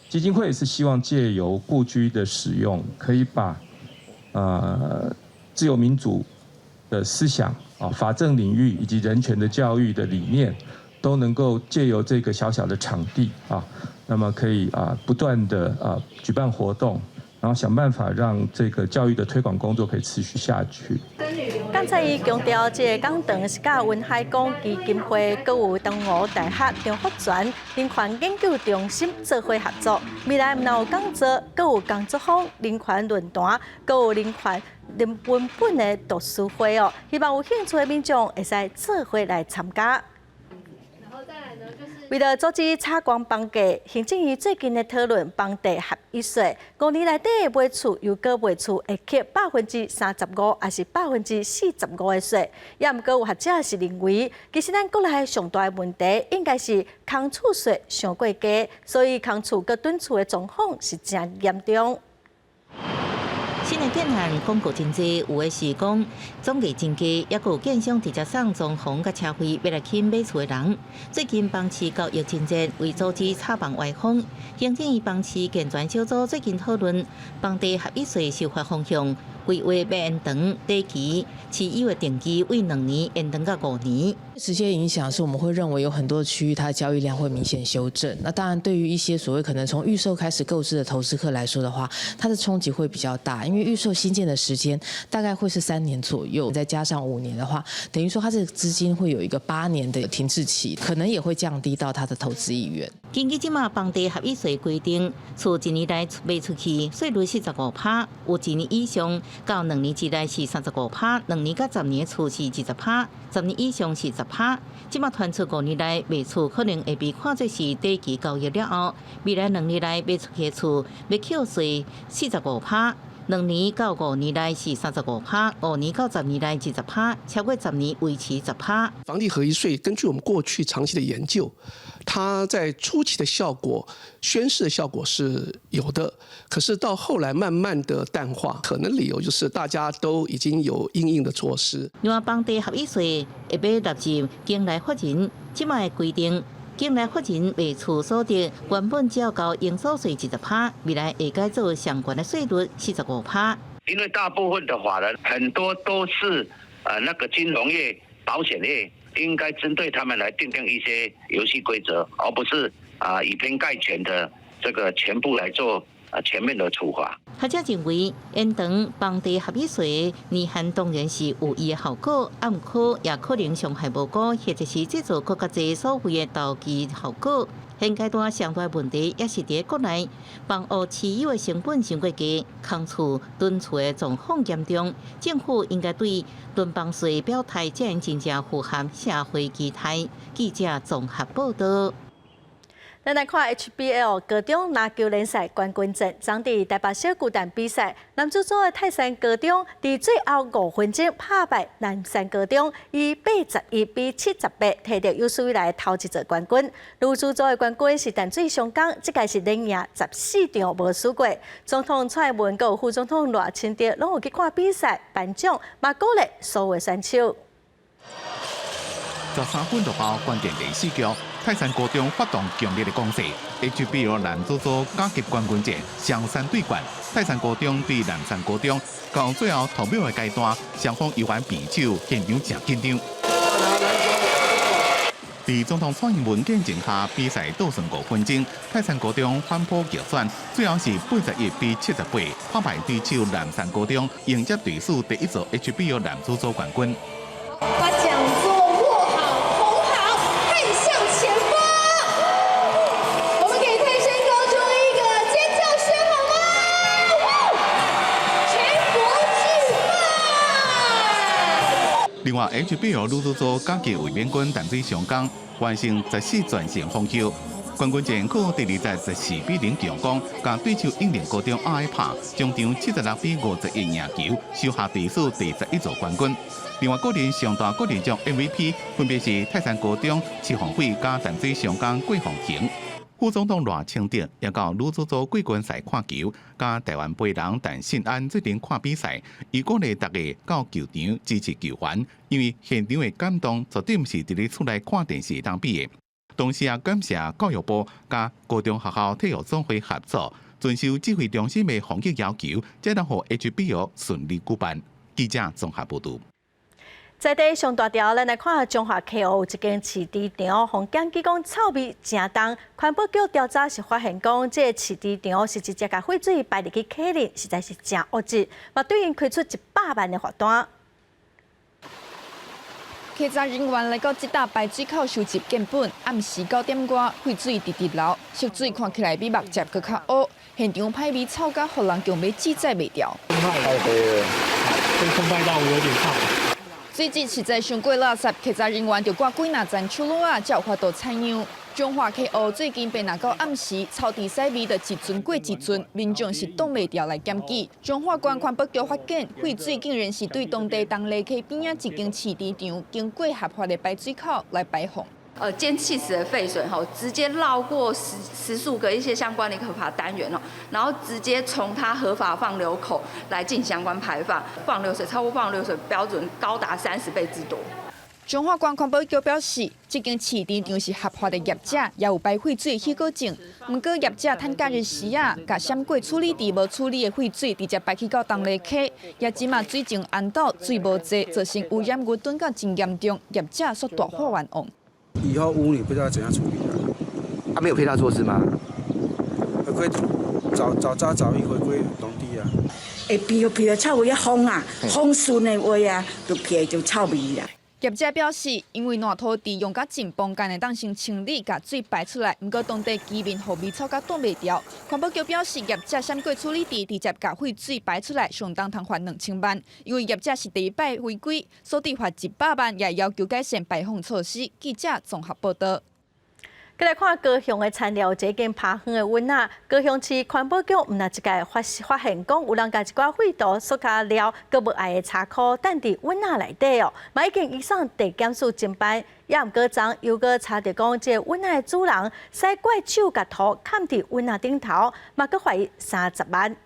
基金會是希望借由故居的使用，可以把自由民主的思想啊、法政領域以及人權的教育的理念，都能夠借由這個小小的場地啊，那麼可以啊不斷的啊舉辦活動，然後想辦法讓這個教育的推廣工作可以持續下去。監察院強調，這个講堂是佮溫海港基金會、閣有東吳大學張福全人權研究中心做伙合作。未來毋但有講座，閣有工作坊、人權論壇，閣有人權文本的讀書會哦。希望有興趣的民眾會使做伙來參加。為了阻止炒高房價，行政院最近咧討論房地合一稅，5年內底買厝又閣賣厝會課35%，抑是45%的稅。也毋過有學者是認為，其實咱國內上大的問題應該是空厝稅傷過低，所以空厝佮囤厝的狀況是誠嚴重。新的建案廣告真濟，有的是講總價真低，抑閣有建商直接送裝潢佮車費，欲來吸引買厝的人。最近房市交易真熱，為阻止炒房歪風，行政院房市健全小組最近討論房地合一稅修法方向，規劃欲延長短期持有的定期為2年延長到5年。直接影響是我們會認為有很多區域它交易量會明顯修正。那當然，對於一些所謂可能從預售開始購置的投資客來說的話，它的衝擊會比較大，因為預售新建的時間大概會是3年左右，再加上5年的話，等於說它這個資金會有一個8年的停滯期，可能也會降低到它的投資意願。根據這馬房地合一稅規定，厝一年內賣出去，稅率45趴，有一年以上到2年之內是35趴，2年到10年厝是20趴，10年以上是10趴。這馬傳出5年內賣厝可能會被看作是短期交易了後，未來2年內賣出去的厝欲扣稅45趴。2年到5年內是35趴，5年到10年內20趴，超過十年維持十趴。房地合一稅根據我們過去長期的研究，它在初期的效果、宣示的效果是有的，可是到後來慢慢的淡化，可能理由就是大家都已經有因應的措施。另外，房地合一稅會欲納入境內法人，這擺的規定，境內法人賣厝所得原本只要交營所稅20趴，未來會改做上懸的稅率45趴。因為大部分的法人很多都是那個金融業、保險業，應該針對他們來訂定一些遊戲規則，而不是啊以偏概全的這個全部來做全面的處罰。學者認為，延長房地合一稅年限當然是有伊的效果，啊，毋過也可能傷害無辜，或者是製造閣較濟所謂的投機效果。現階段上大問題也是佇國內房屋持有的成本傷過低，空厝、囤厝的狀況嚴重，政府應該對囤房稅表態，才能真正符合社會期待。記者綜合報道。咱來看 HBL 高中籃球聯賽冠軍戰，昨佇台北小巨蛋比賽，男子組的泰山高中佇最後5分鐘拍敗南山高中，以81比78提著有史以來頭一座冠軍。女子組的冠軍是淡水雙江，這屆是連贏14場無輸過。總統蔡英文佮副總統賴清德攏有去看比賽，頒獎，嘛鼓勵所有選手。13分落後，關鍵第四局，泰山高中發動強烈的攻勢，HBL 男子組甲級冠軍戰雙山對決，泰山高中對南山高中，到最後投秒的階段，雙方猶原平手，現場誠緊張。佇總統蔡英文見證下，比賽倒算5分鐘，泰山高中反撲逆轉，最後是81比78，拍敗對手南山高中，迎接隊史第一座 HBL 男子組冠軍。把獎座握好，捧好，看向前方。我們給泰山高中一個尖叫聲好嗎？全國巨棒！另外，HBL 女子組甲級衛冕軍淡水雙江完成14全勝豐收，冠軍戰靠第二節14比0強攻，共對手永齡高中壓拍，終場76比51贏球，收下隊史第11座冠軍。另外，個人上大個人獎 MVP 分別是泰山高中齊鴻輝佮淡水雙江郭鳳婷。副總統賴清德也到女子組季軍賽看球，佮台灣媒人陳信安做陣看比賽，伊鼓勵大家到球場支持球員，因為現場的感動絕對毋是佇咧厝內看電視會當比的。同時也感謝教育部佮高中學校體育總會合作，遵守指揮中心的防疫要求，才能予 HBL 順利舉辦。記者綜合報導。在地上大條，咱來看彰化溪湖有一間飼豬場，予檢舉講臭味誠重。環保局調查時發現講，這個飼豬場是直接共廢水排入去溪裡，實在是誠惡質，嘛對𪜶開出100萬的罰單。稽查人員來到這搭排水口收集樣本，暗時9點外，廢水直直流，色水看起來比目汁閣較烏，現場歹味臭甲予人強欲舌宰袂牢。太黑了，這個味道我有點怕。水質實在傷過垃圾，稽查人員著掛幾若層手橐仔，才有法度採樣。彰化溪湖最近變若到暗時，臭豬屎味就一陣過一陣，民眾是擋袂牢來檢舉。彰化縣環保局發現，廢水竟然是對當地東麗溪邊仔一間飼豬場經過合法的排水口來排放。兼棄池的廢水吼，直接繞過十數個一些相關的合法單元哦，然後直接從它合法放流口來進行相關排放，放流水超過放流水標準高達30倍之多。彰化縣環保局表示，這間飼豬場是合法的業者，也有排廢水許可證。毋過業者趁假日時啊，共閃過處理池無處理的廢水直接排去到東麗溪，也這馬水情絚斗，水無濟，造成污染物囤到真嚴重，業者煞大喊冤枉。以後污泥不知道怎樣處理啊？啊，沒有配套措施嗎？回歸沼沼渣早已回歸農地啊。會鼻鼻的臭味啊，風啊，風順的話啊，就鼻就臭味啦。業者表示，因為爛土地用甲真崩乾會當先清理，共水排出來，毋過當地居民予味臭甲擋袂牢。環保局表示，業者閃過處理池，直接共廢水排出來，相當通罰2000萬。因為業者是第一擺違規，所以罰100萬，也要求改善排放措施。記者綜合報道。閣來看高雄的田寮這間拋園的蚊仔，高雄市環保局毋但這擺發現講有人共一寡廢塗、塑膠料、閣無愛的柴箍擲佇蚊仔內底哦，嘛已經移送地檢署偵辦，也毋過昨又閣查著講，這蚊仔的主人使怪手共塗崁佇蚊仔頂頭，嘛閣罰伊30萬。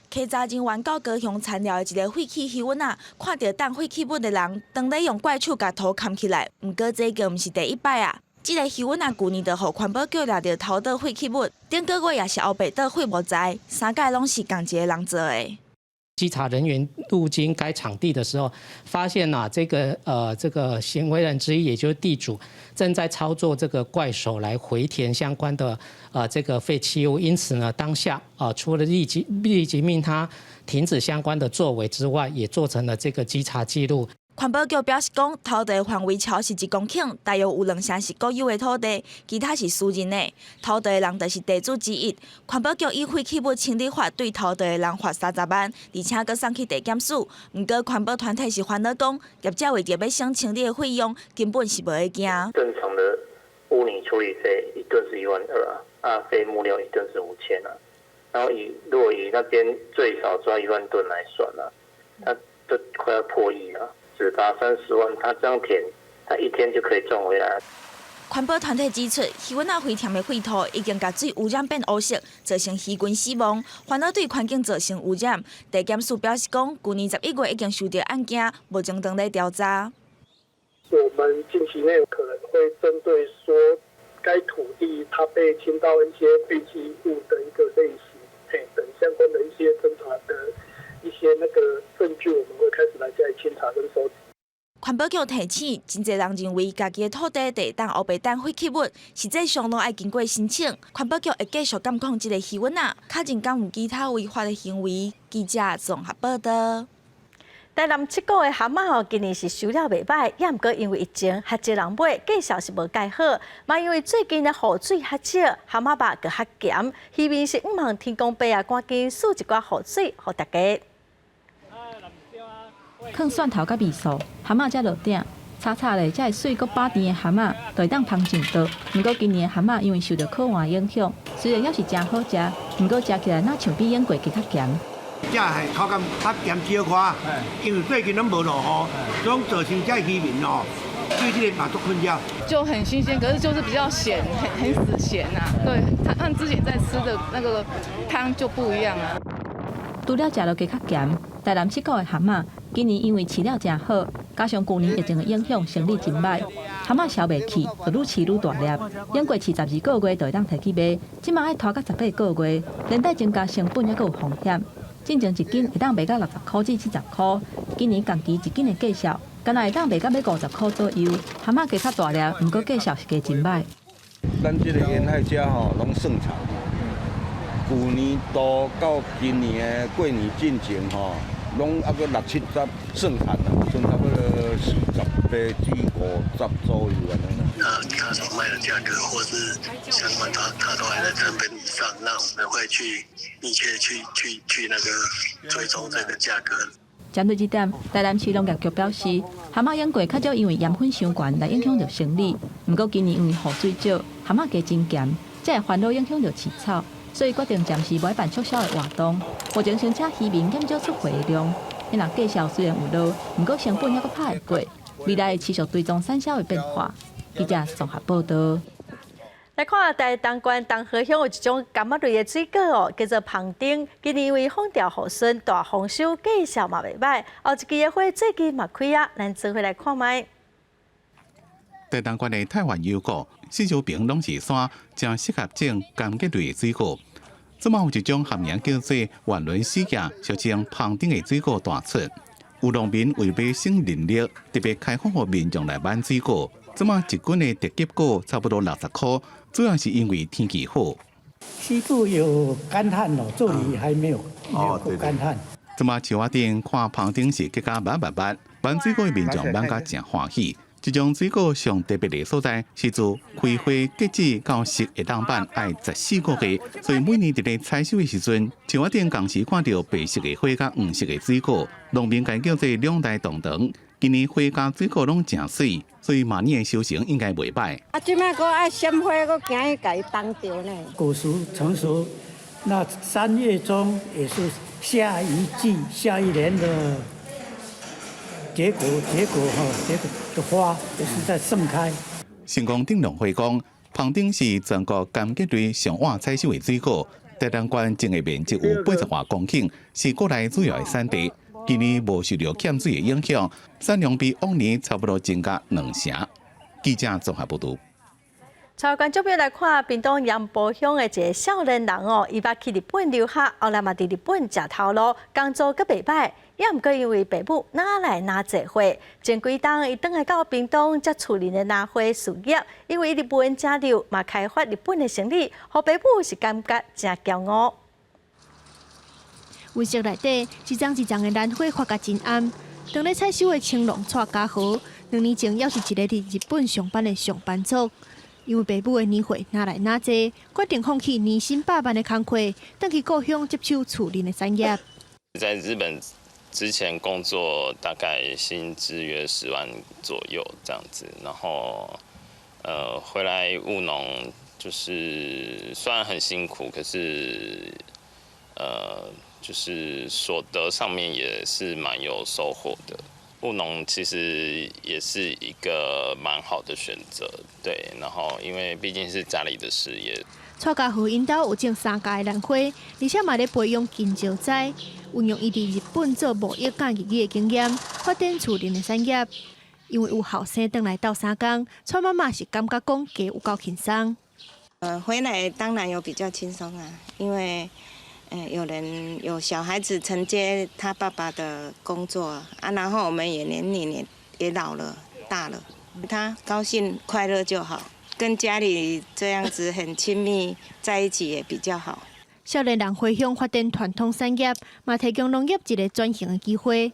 稽查人員到高雄田寮的一个廢棄魚塭仔，看著擲廢棄物的人，當咧用怪手共塗崁起來。毋過這個毋是第一擺啊！這個魚塭仔舊年就予環保局掠著偷倒廢棄物，頂個月也是烏白倒廢木材，三擺攏是仝一个人做的。稽查人員路經該場地的時候，發現啊，這個行為人之一，也就是地主，正在操作這個怪手來回填相關的這個廢棄物。因此呢，當下啊，除了立即命他停止相關的作為之外，也做成了這個稽查記錄。環保局表示講，偷地範圍超十一公頃，大約有兩成是國有的土地，其他是私人的。偷地的人就是地主之一。環保局以廢棄物清理法對偷地的人罰30萬，而且閣送去地檢署。毋過環保團體是煩惱講，業者為著欲省清理的費用，根本是無咧驚。正常的污泥處理費一噸是1.2萬啊，啊廢木料一噸是5000啊，然後如果以那邊最少抓1萬噸來算啊，它都快要破億了。只罰30萬，他這樣填，他一天就可以賺回來。環保團體指出，魚塭仔回填的廢土已經共水污染變烏色，造成魚群死亡，煩惱對環境造成污染。地檢署表示講，舊年11月已經收到案件，目前正咧調查。我們近期內可能會針對說，該土地它被傾倒一些廢棄物的一個類型，嘿，等相關的一些偵查的一些那個證據，我們會開始來加以清查跟收集。環保局提醒，真濟人認為家己的土地會當烏白擲廢棄物，實際上攏愛經過申請。環保局會繼續監控這个魚塭仔，確認敢有其他違法的行為。記者綜合報道。台南七股的蚶仔吼，今年是收了袂䆀，也毋過因為疫情較少人買，價數是無蓋好。嘛因為最近的雨水較少，蚶仔肉閣較鹹，漁民是向望天公伯啊，趕緊賜一寡雨水予大家。放蒜頭佮味素，蚶仔才落鼎，炒炒咧，才會媠閣飽甜的蚶仔，就會當芳上桌。毋過今年的蚶仔因為受著苦旱影響，雖然猶是誠好食，毋過食起來若像比往過加較鹹。這係口感較鹹少寡，因為最近攏無落雨，所以造成這漁民哦，對這個嘛足困擾。就很新鮮，可是就是比較鹹，很死鹹呐。對，他們之前在吃的那個湯就不一樣啊。除了食落加較鹹，台南七股的蚶仔，今年因為飼料誠好，加上舊年疫情的影響，生理真䆀，蚶仔銷袂去，就愈飼愈大粒。往過飼12個月就會當提去賣，這馬愛拖到18個月，連帶增加成本，猶閣有風險。進前一斤會當賣到60塊至70塊，今年仝期一斤的價數，敢若會當賣到欲50塊左右。蚶仔加較大粒，毋過價數是加真䆀。咱這個沿海遮吼，攏算產。舊年度到今年的過年進前吼，攏猶閣六七十算產啦，算差不多48至50左右按呢啦。那他所賣的價格，或是相關，他都還在成本以上，那我們會去密切去那個追蹤這個價格。針對這點，台南市農業局表示，蚶仔養過較少因為鹽分傷懸來影響著生理，毋過今年因為雨水少，蚶仔加真鹹，才會煩惱影響著飼草，所以決定暫時無愛辦促銷的活動。目前先請漁民減少出貨的量。若價數雖然有落，毋過成本猶閣拍會過，未來會持續追蹤產銷的變化。記者綜合報道。來看台東縣東河鄉有一種柑仔類的水果哦，叫做芳丁。今年因為風調雨順，大豐收，價數嘛袂䆀。後一支的花最近嘛開啊，咱做伙來看覓。台東縣的太原幽谷，四周邊攏是山，誠適合種柑橘類的水果。這馬有一種學名叫做萬崙死葉，俗稱芳丁的水果彈出。有農民為欲省人力，特別開放予民眾來買水果。這馬一斤的特級果差不多60塊，主要是因為天氣好。西部有乾旱哦，這裡還沒有乾旱。這馬樹仔頂看芳丁是結甲密密密，買水果的民眾買甲誠歡喜。這種水果上特別的所在是自開花結籽到熟會當挽愛14個月，所以每年佇咧採收的時陣，樹仔頂仝時看著白色的花佮黃色的水果，農民共叫做兩代同堂。今年花佮水果攏誠媠，所以明年的收成應該袂䆀。啊，這擺閣愛鮮花，閣驚伊共伊凍著呢。果實成熟，那3月中也是下一季、下一年的結果，結果哈，結果的花也是在盛開。成功鎮農會講，芳頂是全國柑橘類上晚採收的水果，台南縣種的面積有80外公頃，是國內主要的產地。今年無受著欠水的影響，產量比往年差不多增加兩成。記者綜合報導。帶觀眾朋友來看，屏東鹽埔鄉的一个少年人哦，伊捌去日本留學，後來嘛佇日本食頭路，工作閣袂䆀，也毋過因為爸母哪來哪濟歲，前幾冬伊轉來到屏東接厝裡的蘭花事業，因為伊日文誠溜，嘛開發日本的生理，予爸母是感覺誠驕傲。溫室內底一叢一叢的蘭花發甲真暗，當咧採收的青農蔡家豪，2年前猶是一个佇日本上班的上班族。因為爸母的年歲哪來哪濟，決定放棄年薪百萬的工課，轉去故鄉接手厝裡的產業。在日本之前工作大概薪資約10萬左右這樣子，然後回來務農，就是雖然很辛苦，可是就是所得上面也是蠻有收穫的。務農其實也是一個蠻好的選擇，對。然後因為畢竟是家裡的事業。蔡家豪𪜶兜有種三家的蘭花，而且嘛咧培養金蕉栽，運用伊佇日本做貿易佮日語的經驗，發展厝裡的產業。因為有後生轉來鬥相共，蔡媽媽是感覺講家有夠輕鬆。回來當然有比較輕鬆啊，因為有人有小孩子承接他爸爸的工作啊，然後我們也年齡也老了大了，他高興快樂就好，跟家裡這樣子很親密在一起也比較好。少年人回鄉發展傳統產業，嘛提供農業一个轉型的機會。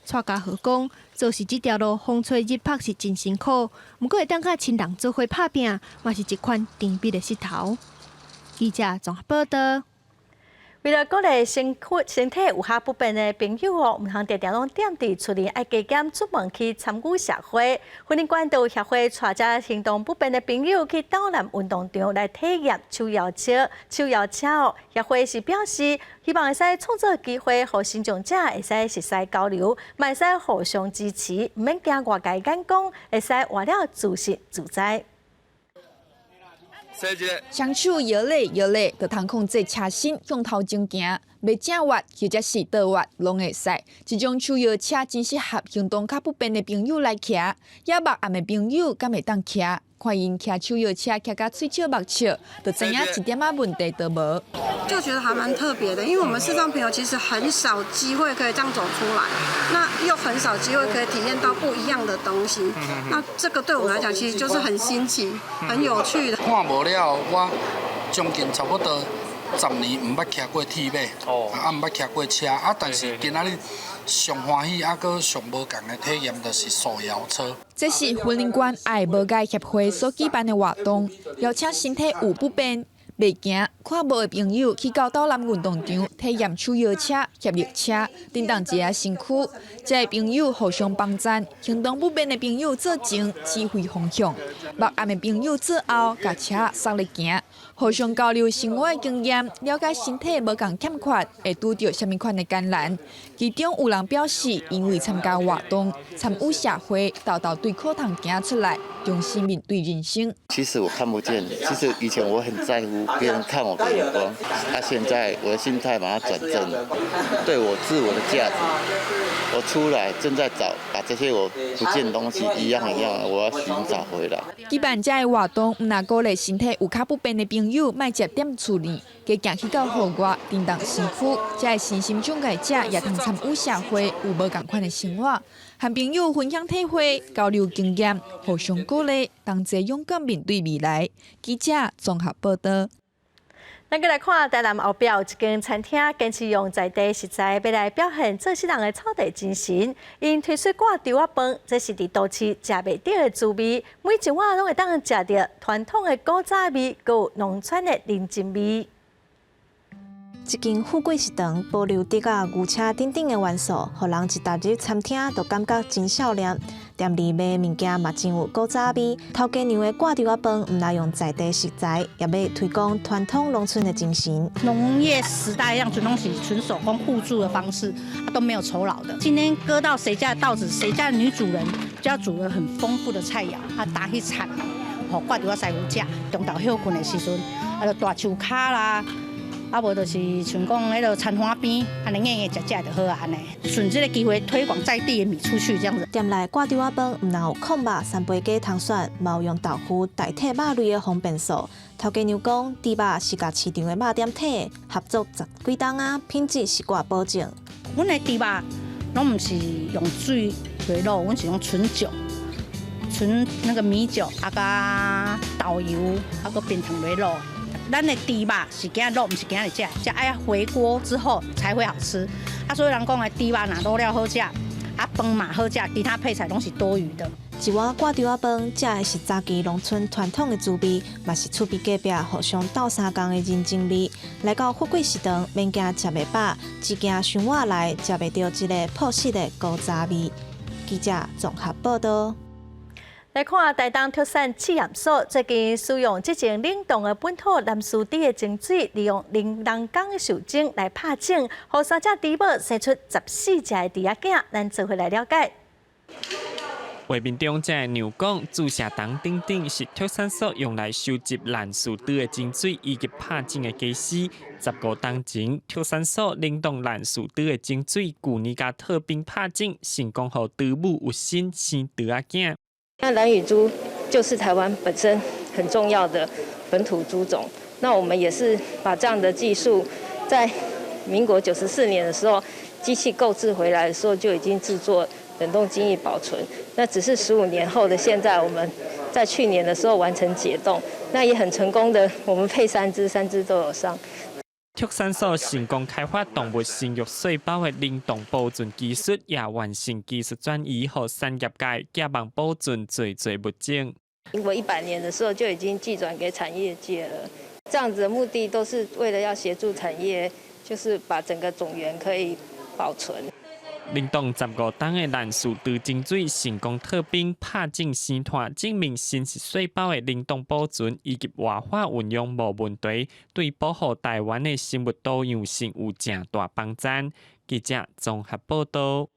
蔡家豪講，做事這條路風吹日曬是真辛苦，毋過會當佮親人做伙拍拚，嘛是一款甜蜜的勢頭。記者綜合報道。為了鼓勵身體有較不便的朋友哦，毋通定定攏踮佇厝裡愛加減出門去參與社會。雲林縣都有協會帶遮行動不便的朋友去斗南運動場來體驗手搖車、手搖車哦。協會是表示，希望會使創造機會，予身障者會使熟似交流，嘛會使互相支持，毋免驚外界眼光，會使活了自信自在。雙手搖咧搖咧，就通控制車身向頭前行，欲正彎或者是倒彎，攏會使。這種手搖車真適合行動較不便的朋友來騎，也目暗的朋友敢會當騎？看𪜶騎手搖車騎甲喙笑目笑，就知影一點仔問題都無。就覺得還蠻特別的，因為我們視障朋友其實很少機會可以這樣走出來，那又很少機會可以體驗到不一樣的東西。那這個對我們來講，其實就是很新奇、很有趣的。看無了，我將近差不多10年毋捌騎過鐵馬，啊毋捌騎過車，啊但是今仔日上歡喜啊，閣上無仝的體驗就是手搖車。這是雲林縣愛無礙協會所舉辦的活動，邀請身體有不便、袂行、看無的朋友去到斗南運動場體驗手搖車、協力車，振動一下身軀。遮的朋友互相幫贊，行動不便的朋友做前指揮方向，目暗的朋友做後，共車捒咧行，互相交流生活的經驗，了解身體無仝欠缺會拄著啥物款的艱難。其中有人表示，因為參加活動、參與社會，沓沓對苦通行出來，重新面對人生。其實我看不見，其實以前我很在乎別人看我的眼光，啊，現在我的心態把它轉正了，對我自我的價值，我出來正在找，把這些我不見的東西一樣一樣，我要尋找回來。舉辦這个活動，毋但鼓勵身體有較不便的朋友，莫捷踮厝裡，加行去到戶外，振動身軀，遮的身心障礙者也通參與社會，有無仝款的生活，和朋友分享體會、交流經驗，互相鼓勵，同齊勇敢面對未來。記者綜合報道。咱閣來看台南後壁有一間餐廳，堅持用在地食材欲來表現做事人的草地精神。𪜶推出掛稻仔飯，這是佇都市食袂著的滋味，每一碗攏會當食著傳統的古早味，閣有農村的人情味。這間富貴食堂保留竹仔牛車等等的元素，予人一踏入餐廳就感覺真少年。店裡賣物件嘛真有古早味。頭家娘的掛桌仔飯，毋但用在地食材，也欲推廣傳統農村的精神。農業時代樣子攏是純手工互助的方式，都沒有酬勞的。今天割到誰家的稻子，誰家的女主人就要煮了很豐富的菜餚，啊，打去鏟，予掛桌仔師傅食。中晝歇睏的時陣，啊，就大樹跤啦。啊，無就是像講彼个田岸邊，按呢硬硬食食就好啊，按呢。趁這个機會推廣在地的米出去，這樣子。店內掛桌仔飯，毋但有炕肉、三杯雞通選，嘛有用豆腐代替肉類的方便素。頭家娘講，豬肉是共市場的肉店提，合作十幾冬啊，品質是掛保證。阮的豬肉攏毋是用水來滷，阮是用純酒、純那個米酒，啊佮豆油，啊閣冰糖來滷。咱的豬肉是今日滷，毋是今日食，食愛回鍋之後才會好吃。啊，所以人講的豬肉若滷了好食，啊飯嘛好食，其他配菜攏是多餘的。一碗掛桌仔飯，食的是早期農村傳統的滋味，嘛是厝邊隔壁互相鬥相共的人情味。來到富貴食堂，免驚食袂飽，只驚傷晚來食袂著這个樸實的古早味。記者綜合報道。來看台東特產試驗所最近使用這種冷凍的本土藍絲豬的精水，利用人工的受精來拍種，予三隻豬母生出14隻的豬仔囝。咱做伙來了解。畫面中這个牛講注射筒等等是畜產所用來收集蘭氏豬的精水以及拍種的家私。15冬前，畜產所冷凍蘭氏豬的精水，舊年共套冰拍種，成功予豬母有身生豬仔囝。那蘭嶼豬就是台灣本身很重要的本土豬種。那我們也是把這樣的技術，在民國94年的時候，機器購置回來的時候就已經製作冷凍精液保存。那只是15年後的現在，我們在去年的時候完成解凍，那也很成功的，我們配三隻，三隻都有上。畜產所成功開發動物生育細胞的冷凍保存技術，也完成技術轉移，予產業界寄望保存濟濟物種。民國100年的時候就已經技轉給產業界了，這樣子的目的都是為了要協助產業，就是把整個種源可以保存。冷凍15冬的蘭氏豬精水成功套冰拍種生湠，證明生殖細胞的冷凍保存以及活化運用無問題，對保護台灣的生物多樣性有誠大幫助。記者綜合報道。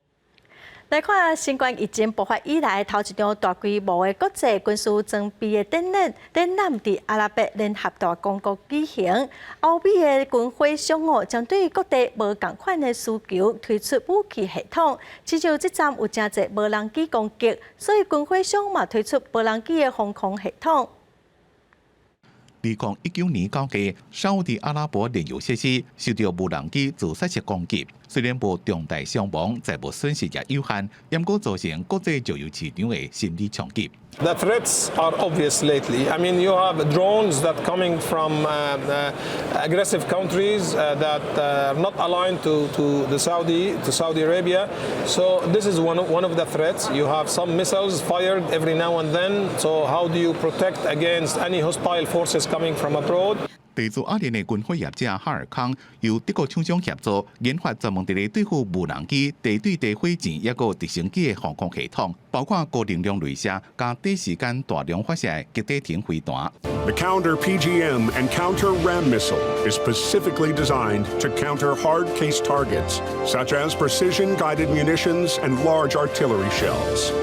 來看新冠疫情爆發以來，頭一場大規模的國際軍事裝備的展覽，展覽佇阿拉伯聯合大公國舉行。歐美的軍火商哦，針對各地無仝款的需求，推出武器系統。親像這陣有誠濟無人機攻擊，所以軍火商嘛推出無人機的防空系統。2019年9月，沙烏地阿拉伯煉油設施受到無人機自殺式攻擊，雖然無重大傷亡，財物損失也有限，毋過造成國際石油市場的心理衝擊。 The threats are obvious lately. I mean, you have drones that coming from aggressive countries that are not aligned to Saudi Arabia. So this is one of the threats. You have some missiles fired every now and then. So how do you protect against any hostile forces coming from abroad? 地處阿聯的軍火業者哈爾康由德國廠商協助研發專門佇咧對付無人機、地對地火箭抑閣直升機的防空系統，包括高能量鐳射佮短時間大量發射的極短程飛彈。 The Counter PGM and Counter RAM missile is specifically designed to counter hard case targets, such as precision-guided munitions and large artillery shells.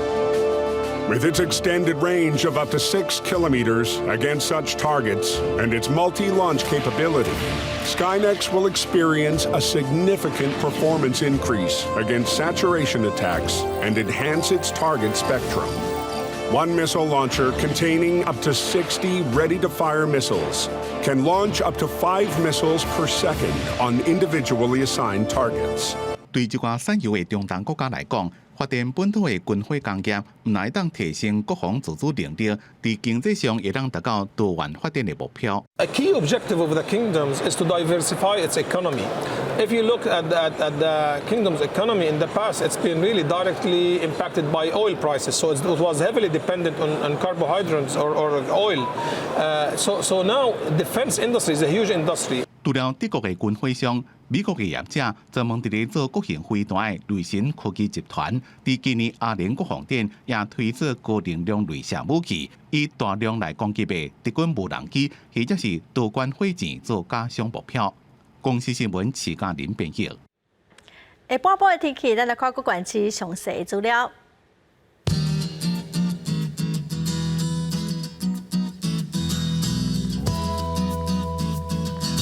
With its extended range of up to 6 kilometers against such targets and its multi-launch capability, Skynex will experience a significant performance increase against saturation attacks and enhance its target spectrum. One missile launcher containing up to 60 ready-to-fire missiles can launch up to five missiles per second on individually assigned targets. 對這寡產油的中東國家來講，發展本土的軍火工業，毋但會當提升國防自主能力，佇經濟上會當達到多元發展的目標。 A key objective of the kingdoms is to diversify its economy. If you look at the kingdom's economy in the past, it's been really directly impacted by oil prices. So it was heavily dependent on carbohydrates or oil. So now defense industry is a huge industry. 除除了德國的軍火商，美國的業者專門佇咧做國型飛彈的雷神科技集團，佇今年阿聯國防展也推出高能量鐳射武器，以大量來攻擊的敵軍無人機，或者是導彈火箭做假想目標。公視新聞徐嘉玲編譯。下半晡的天氣，咱來看各縣市詳細資料。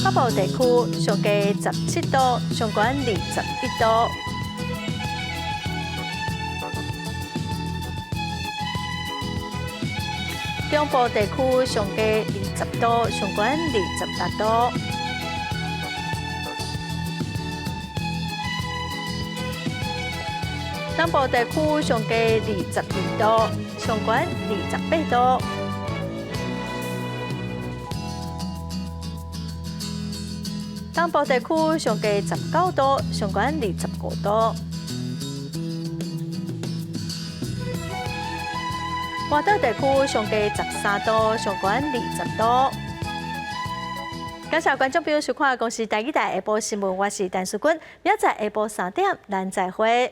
北部地區上低17度，上懸21度。中部地區上低20度，上懸28度。南部地區上低22度，上懸28度。東部地區上低19度，上懸25度。外島地區上低13度，上懸20度。感謝觀眾朋友收看《公視台語台下晡新聞》，我是陳淑君，明仔載下晡3點，咱再會。